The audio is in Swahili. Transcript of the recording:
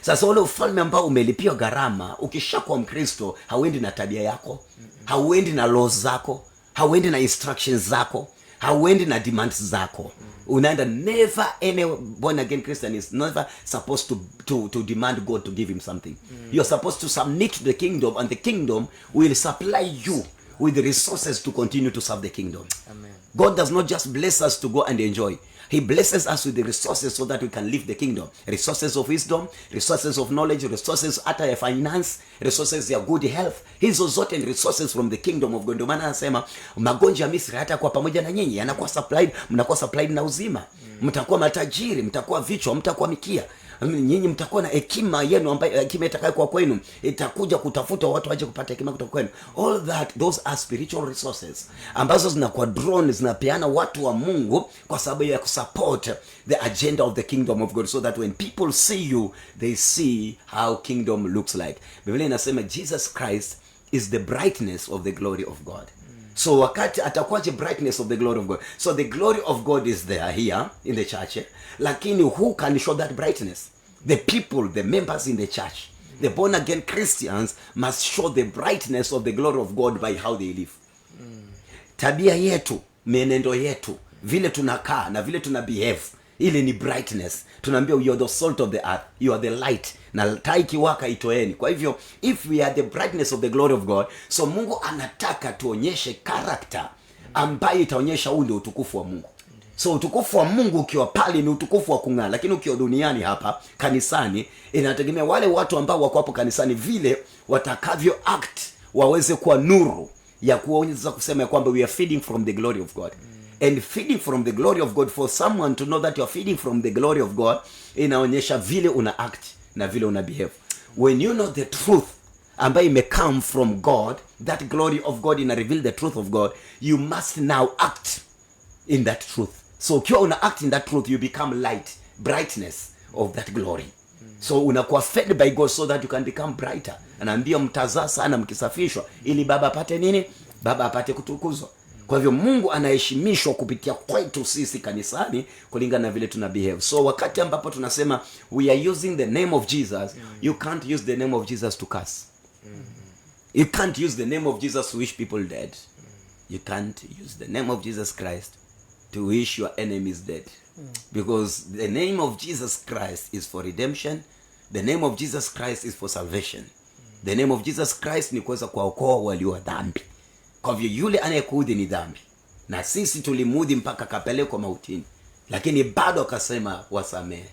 Sasa ule ufalme ambao umelipiwa gharama, ukishakuwa Mkristo hauendi na tabia yako, hauendi na laws zako, hauendi na instructions zako, hauendi na demands zako. Unaenda, never, any born again Christian is never supposed to demand God to give him something. You're supposed to submit to the kingdom, and the kingdom will supply you with the resources to continue to serve the kingdom. Amen. God does not just bless us to go and enjoy. He blesses us with the resources so that we can live the kingdom. Resources of wisdom, resources of knowledge, resources hata ya finance, resources ya good health. Hizo zote ni resources from the kingdom of God. Ndio maana anasema magonjwa ya Misri hayatakuwa pamoja na nyinyi, yanakuwa supplied, mnakuwa supplied na uzima. Mtakuwa matajiri, mtakuwa vichwa, mtakuwa mikia. Nyinyi mtakuwa na hekima yenu ambayo hekima itakayokuwa kwenu itakuja kutafuta watu waje kupata hekima kutoka kwenu. All that, those are spiritual resources ambazo zinakuwa drawn, zinapeana watu wa Mungu kwa sababu ya kusupport the agenda of the kingdom of God, so that when people see you, they see how kingdom looks like. Biblia inasema Jesus Christ is the brightness of the glory of God. So wakati atakuwaje brightness of the glory of God? So the glory of God is there here in the church, eh? Lakini who can show that brightness? The people, the members in the church, the born again Christians must show the brightness of the glory of God by how they live. Tabia yetu, mienendo yetu, vile tunakaa na vile tuna behave, ile ni brightness. Tunaambia, "You are the salt of the earth, you are the light," na taa ikiwaka itoeni. Kwa hivyo if we are the brightness of the glory of God, so Mungu anataka tuonyeshe character ambayo itaonyesha huu ndio utukufu wa Mungu. So utukufu wa Mungu ukiwa pale ni utukufu wa kung'aa, lakini ukiwa duniani hapa kanisani, inategemea wale watu ambao wako hapo kanisani vile watakavyo act, waweze kuwa nuru ya kuweza kusema ya kwamba we are feeding from the glory of God. And feeding from the glory of God, for someone to know that you are feeding from the glory of God, inaonyesha vile una act na vile una behave. When you know the truth ambayo imecome from God, that glory of God ina reveal the truth of God, you must now act in that truth. So ukiwa una act in that truth, you become light, brightness of that glory. So unakuwa fed by God so that you can become brighter. Anaambia mtazaa sana mkisafishwa, ili Baba apate nini? Baba apate kutukuzwa. Kwa hivyo Mungu anaheshimishwa kupitia kwetu sisi kanisani kulingana na vile tuna behave. So wakati ambapo tunasema we are using the name of Jesus, you can't use the name of Jesus to curse. You can't use the name of Jesus to wish people dead. You can't use the name of Jesus Christ to wish your enemies dead, because the name of Jesus Christ is for redemption. The name of Jesus Christ is for salvation. The name of Jesus Christ ni kuweza kuwaokoa walio wa dhambi. Kwa hivyo yule anayekuudhi ni dhambi, na sisi tulimuudhi mpaka akapelekwa mautini, lakini bado akasema, "Wasamehe."